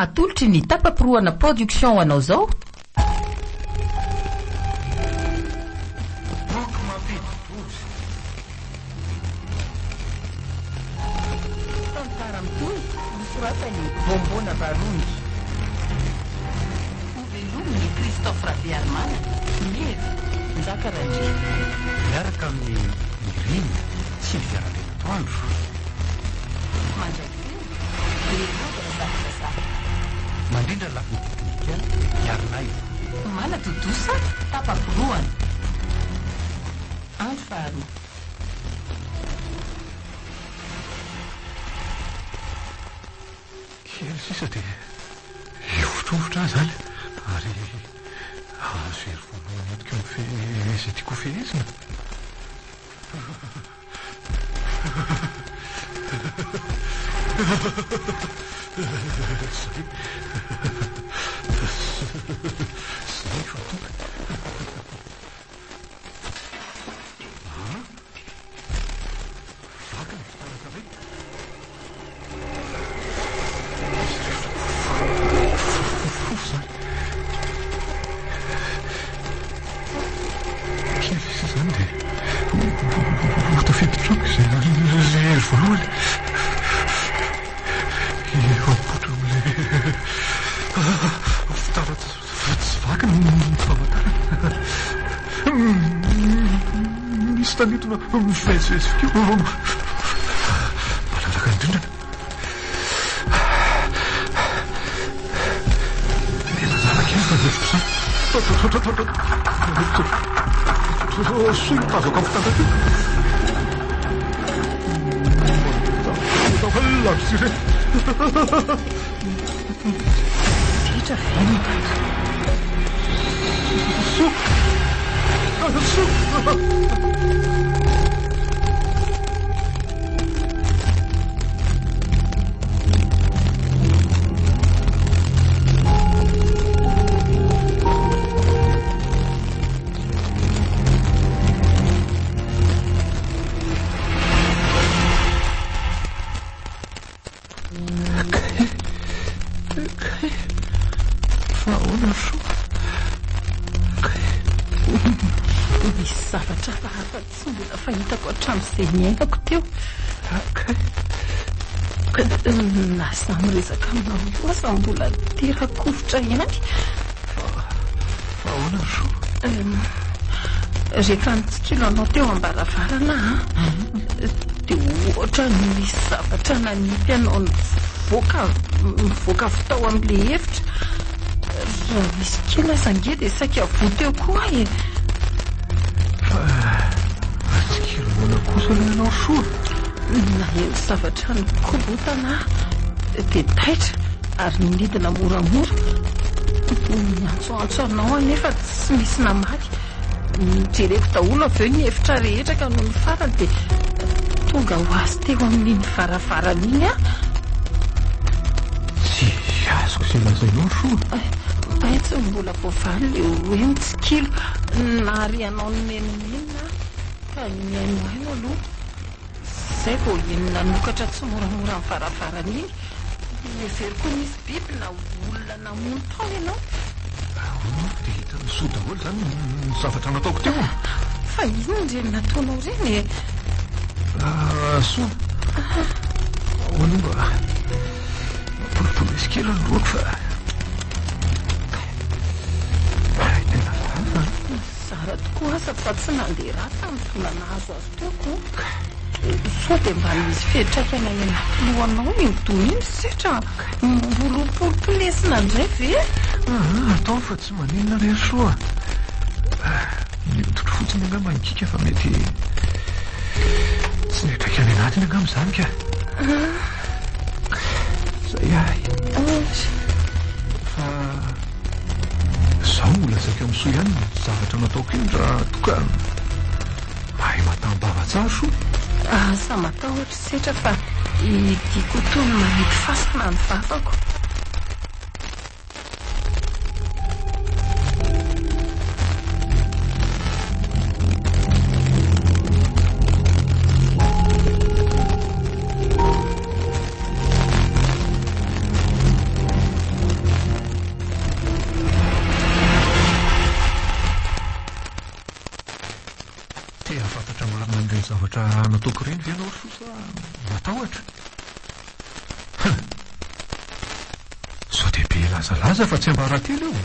Atolotry ny Tapa-pirohana Production ho anao izao. Boky mampidi-doza. Tantara mitohy nosoratan'i Bombona Barongy. Hovelomin'i Christophe Rabearimanana, Meva, Njaka Randria. Miaraka amin'i Nirina sy Andrianatoandro. Mandray feo, Lelody Razafindrazaka. Mandrindra ny lafiny teknika, Iarinaivo. Manatontosa, tapa-porohana. Andro faharoa. Kely sisa dia hihovitrovitra aho izany ary hahazo hery voalohany entiko mifehy izay tiako hofehezina. Zay. Zay fa tonga. Vaky ny fitaratra ve? Fofofofo izany. Kely sisa izany dia ho tafiditra amiko izay ilay hery voalohany. Efa mipoitra amin'ilay fitaratra tsy vaky ny famantarana. Misy tanetona mivezivezy koa. Malalaka ny rindrina. Tena tsara kely izany hevitra izany. Soa io tazako amin'ny fitaratra io. Lavitra ireny. Setra ve ny tato? Soa! Soa! Kay! Kay! Fa ahoana ry Soa? Kay! Nisy zavatra hafahafa tsy mbola fahitako hatramin'izay niainako teo. Kay! Na izaho miresaka aminao io aza mbola tera-kovitra ihany. Fa, fa ahoana ry Soa? Rehefa nitsikilo anao teo am-baravarana aho, dia ohatran'ny nisy zavatra nanipy anao nivoaka, nivoaka avy tao amin'ilay efitra. Raha nisy kely aza ange dia saika voa teo koa aho e. Fa nitsikilo ahoana kosa aloha ianao ry Soa? Naheno zavatra nikorontana aho dia taitra ary nidina moramora. Niantsoantso anao aho nefa tsy nisy namaly. Nojereko daholo avy eo ny efitra rehetra ka nony farany dia tonga ho azy teo amin'iny varavarana iny aho. Tsy azoko izay lazainao ry Soa. Hay tsy mbola voavaly ilay hoe mitsikilo. Nahare anao nimenomenona aho ka nihainohaino aloha. Izay vao iny nanokatra tsimoramora ny varavarana iny. Noheveriko ho nisy biby na olona namono tao ianao. Ahoana moa dia hitan'i Soa daholo izany ny zavatra nataoko teo? Fa inona ireny nataonao ireny e? Soa, ahoana mba mampolopolesy kely ny lohako fa hay tena hafa an! Zara tokoa aza fa tsy nandeha rà tamin'ny vola nahazo azy teo ko. Sao dia mba misy fiantraikany any anaty lohanao iny dona iny setra mbola ho polipolesina indray ve? Aa, ataovy fa tsy maninona re ry Soa a! Ny hoditro fotsiny angamba no kiaka fa mety tsy niantraika any anatiny angamba izany ka. Izay ahy. Fa izaho holazaiko amin'i Soa ihany ny zavatra nataoko iny raha toa ka Mahay matam-bava tsara soa. Aza matahotra setra fa hidiako toy ny manidy fasana ny vavako. ianao ry Soa sa matahotra? Huh! Sao dia be lazalaza fa tsiambaratelo io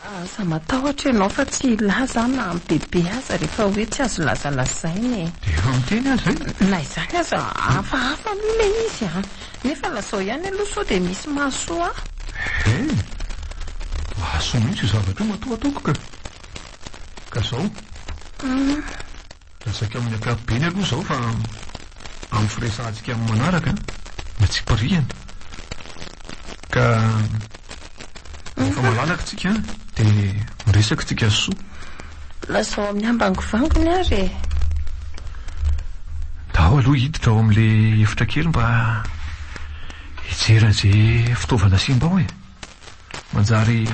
a! Aza matahotra ianao fa tsy hilaza aho na amin'ny bebe aza rehefa hoe tsy azo lazalazaina e! Dia efa miteny aho izay. Na izany aza hafahafa aloha ilay izy an! Nefa lazao ihany aloha sao dia misy mahasoa ahy. He! Mahasoa mihitsy io zavatra io matoa ataoko ka! Ka izao. Lazaiko amin'ny ankapobeny aloha izao fa amin'ny firesahantsika amin'ny manaraka ny antsipiriany. Ka rehefa malalaka tsika dia miresaka tsika soa. Lazao amin'ny ambangovangony ary e! Ndao aloha hiditra ao amin'ilay efitra kely mba hijery an'izay fitaovana simba ao e! Manjary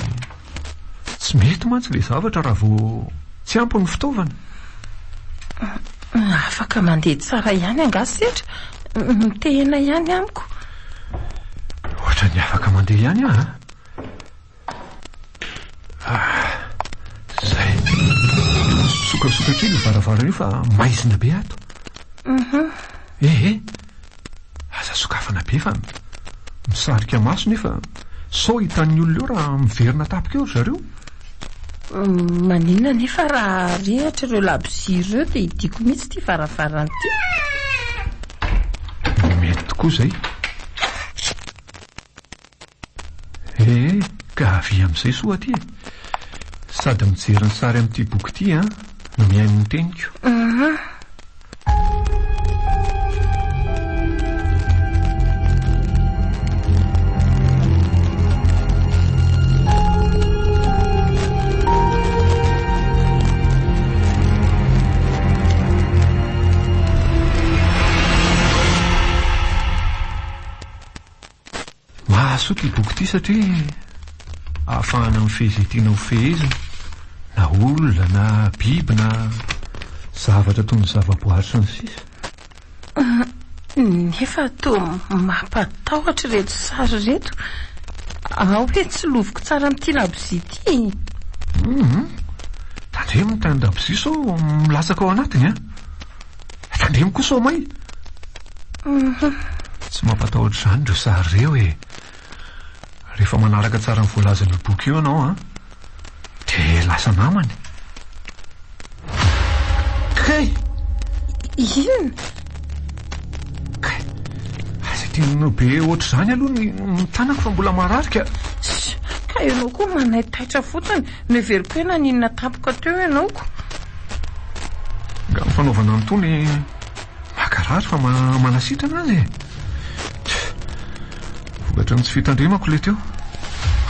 tsy mety mantsy ilay zavatra raha vao tsy ampy ny fitaovana. Afaka mandeha tsara ihany angaha setra? Mitehina ihany amiko. Ohatran'ny afaka mandeha ihany aho an. Ah, zay. Sokasoka kely io varavarana io fa maizina be ato. Mhm. Eh eh. Aza sokafana be fa misarika maso nefa sao hitan'ny olona eo raha miverina tapaka eo ry zareo. Maninona nefa raha arehitra ireo labozia ireo dia hidiako mihitsy ity varavarana ity. Mety tokoa izay. Ee, ka avia amin'izay soa aty e. Sady mijery ny sary amin'ity boky ity an, no mihaino ny teniko. Mahasoa ity boky ity satria ahafahana mifehy izay tiana ho fehezina, na olona na biby na zavatra toy ny zavaboary sy ny sisa. Nefa toa mampatahotra ireto sary ireto. Ao hoe tsy loviko tsara amin'ity labozia ity. Hum, tandremo ny tanin-dabozia sao milatsaka ao anatiny an. Tandremo koa sao may. Tsy mampatahotra izany ireo sary ireo e. Rehefa manaraka tsara ny voalazan'io boky io ianao an, dia lasa namany. Kay! Inona? Kay! Aza tenenina be ohatr'izany aloha ny ny tanako fa mbola marary ka. Ss! Ka ianao koa manaitaitra fotsiny. Noheveriko hoe naninona tampoka teo ianao ko. Nga ny fanaovana an'itony Mankarary fa manasitrana aza e! Vokatry ny tsy fitandremako ilay teo.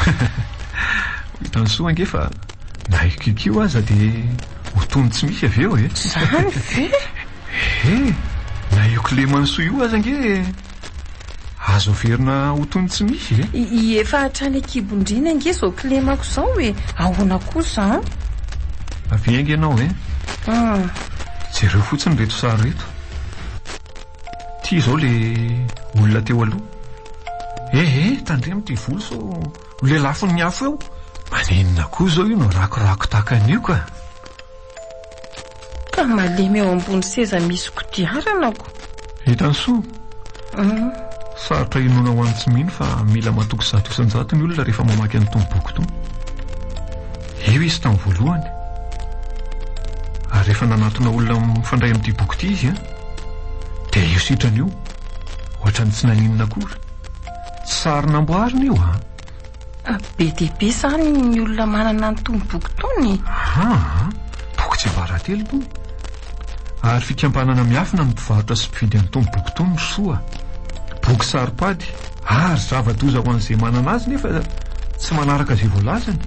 Ho hitan'i Soa ange fa na io kiky io aza dia ho toy ny tsy misy avy eo e! Izany ve? He! Na io kileman'i Soa io aza ange azo averina ho toy ny tsy misy e! Efa hatrany an-kibon-dreny ange izao kilemako izao e! Ahoana koa izany? Avia ange ianao e! Jereo fotsiny ireto sary ireto. Ity izao le olona teo aloha. Eh eh, tandremo ity volo sao ho lelafon'ny afo eo. Maninona koa izao io no rakorako tahaka an'io ka. Ka malemy eo ambony seza misy kodiarana ko. Hitan'i Soa? Sarotra inoana ho an'ny tsy mino fa mila matoky 100% ny olona rehefa mamaky an'itony boky itony. Io izy tamin'ny voalohany. Ary rehefa nanatona olona mifandray amin'ity boky ity izy an, dia io sitrany io, ohatran'ny tsy naninona akory. Tsy sary namboarina io an. Be dia be izany ny olona manana an'itony boky itony? Aa, boky tsiambaratelo itony. Ary fikambanana miafina no mpivarotra sy mpividy an'itony boky itony ry Soa. Boky saro-pady ary zava-doza ho an'izay manana azy nefa tsy manaraka izay voalazany.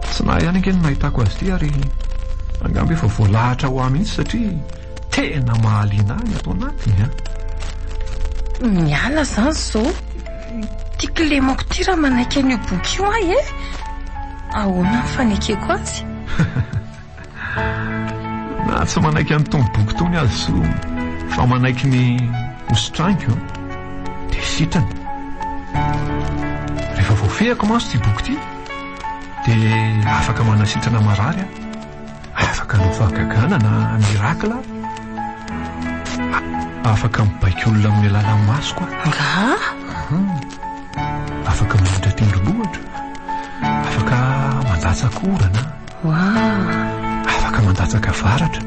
Tsy nahay ihany ange no nahitako azy ity ary angamba efa voalahatra ho ahy mihitsy satria tena mahaliana ahy ny ato anatiny an. Miala izany izao. Ity kilemako ity raha manaiky an'io boky io aho e! Ahoana ny fanekeko azy? Na tsy manaiky an'itony boky itony aza Soa fa manaiky ny hositraniko dia sitrana. Rehefa voafehiko mantsy ity boky ity dia afaka manasitrana marary aho. Afaka hanao fahagagana na miracle aho. Afaka mibaiko olona amin'ny alalan'ny masoko aho. Angaha? Afaka mamindra tendrombohitra. Afaka mandatsaka orana. Waouh! Afaka mandatsaka varatra.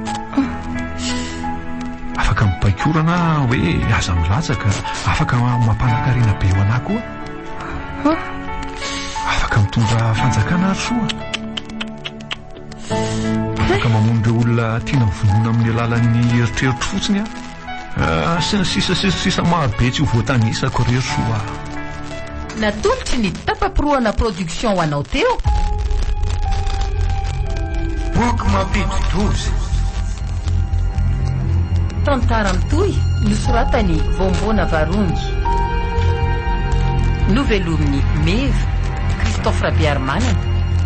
Afaka mibaiko orana hoe aza milatsaka. Afaka mampanakarena be ho anah koa. Afaka mitondra fanjakana ary soa. Afaka mamono ireo olona tiana vonoina amin'ny alalan'ny eritreritro fotsiny aho. Ah, sy ny sisa sy ny sisa maro be tsy ho voatanisako re soa. Natolotry ny Tapa-pirohana Production ho anao teo. Boky mampidi-doza. Tantara mitohy nosoratan'i Voamboana Varongy. Novelomin'i Meva, Christophe Rabearimanana,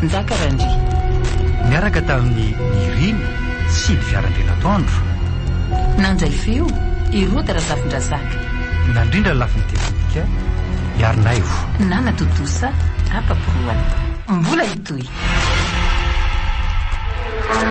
Njaka Randria. Niaraka tamin'i Nirina, Sylvia Randrianatoandro. Nandray feo, i Roda Razafindrazaka. Nandrindra ny lafiny teknika, i Harinaivo. Nanatontosa, Tapa-porohana. Mbola hitohy.